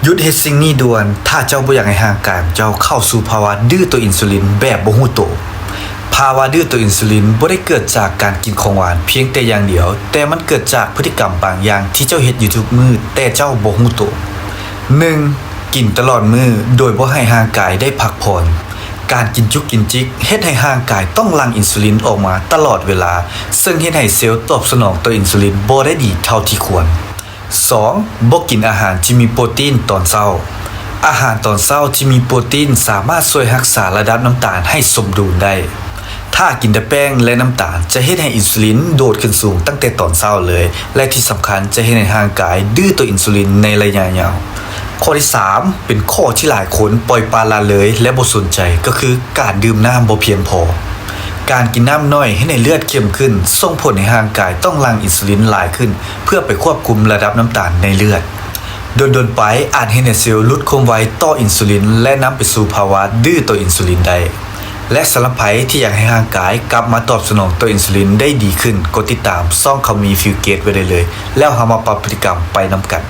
ຢຸດເຮັດສິ່ງນີ້ດ່ວນ ຖ້າເຈົ້າບໍ່ຢາກໃຫ້ຮ່າງກາຍຂອງເຈົ້າເຂົ້າສູ່ພາວະດື້ຕໍ່ອິນຊູລິນແບບບໍ່ຮູ້ໂຕ. ພາວະດື້ຕໍ່ອິນຊູລິນບໍ່ໄດ້ເກີດຈາກການກິນຂອງຫວານພຽງແຕ່ຢ່າງດຽວ, ແຕ່ມັນເກີດຈາກພຶດຕິກຳບາງຢ່າງທີ່ເຈົ້າເຮັດຢູ່ທຸກມື້ ແຕ່ເຈົ້າບໍ່ຮູ້ໂຕ. ໜຶ່ງ, ກິນຕະຫຼອດມື້ໂດຍບໍ່ໃຫ້ຮ່າງກາຍໄດ້ພັກຜ່ອນ. ການກິນຈຸກກິນຈິກເຮັດໃຫ້ຮ່າງກາຍຕ້ອງຫຼັ່ງອິນຊູລິນອອກມາຕະຫຼອດເວລາ, ເຊິ່ງເຮັດໃຫ້ເຊວຕອບສະໜອງຕໍ່ອິນຊູລິນບໍ່ໄດ້ດີເທົ່າທີ່ຄວນ. ສອງ, ບໍ່ກິນອາຫານທີ່ມີໂປຣຕີນຕອນເຊົ້າ. ອາຫານຕອນເຊົ້າທີ່ມີໂປຣຕີນສາມາດຊ່ວຍຮັກສາລະດັບນ້ຳຕານໃຫ້ສົມດຸນໄດ້. ຖ້າກິນແຕ່ແປ້ງ ແລະ ນ້ຳຕານ ຈະເຮັດໃຫ້ອິນຊູລິນໂດດຂຶ້ນສູງຕັ້ງແຕ່ຕອນເຊົ້າເລີຍ ແລະ ທີ່ສຳຄັນຈະເຮັດໃຫ້ຮ່າງກາຍດື້ຕໍ່ອິນຊູລິນໃນໄລຍະຍາວ. ຂໍ້ທີສາມ ເປັນຂໍ້ທີ່ຫຼາຍຄົນປ່ອຍປະລະເລີຍ ແລະ ບໍ່ສົນໃຈ ກໍຄືການດື່ມນ້ຳບໍ່ພຽງພໍ. ການກິນນ້ຳໜ້ອຍເຮັດໃຫ້ເລືອດເຂັ້ມຂຶ້ນ, ສົ່ງຜົນໃຫ້ຮ່າງກາຍຕ້ອງຫຼັ່ງອິນຊູລິນຫຼາຍຂຶ້ນ ເພື່ອໄປຄວບຄຸມລະດັບນ້ຳຕານໃນເລືອດ. ດົນໆໄປອາດເຮັດໃຫ້ເຊວຫຼຸດຄວາມໄວຕໍ່ອິນຊູລິນ ແລະ ນຳໄປສູ່ພາວະດື້ຕໍ່ອິນຊູລິນໄດ້. ແລະ ສຳລັບໃຜທີ່ຢາກໃຫ້ຮ່າງກາຍກັບມາຕອບສະໜອງຕໍ່ອິນຊູລິນໄດ້ດີຂຶ້ນ, ກົດຕິດຕາມຊ່ອງຄຳມີ Fuel Gauge ໄວ້ໄດ້ເລີຍ, ແລ້ວເຮົາມາປັບພຶດຕິກຳໄປນຳກັນ.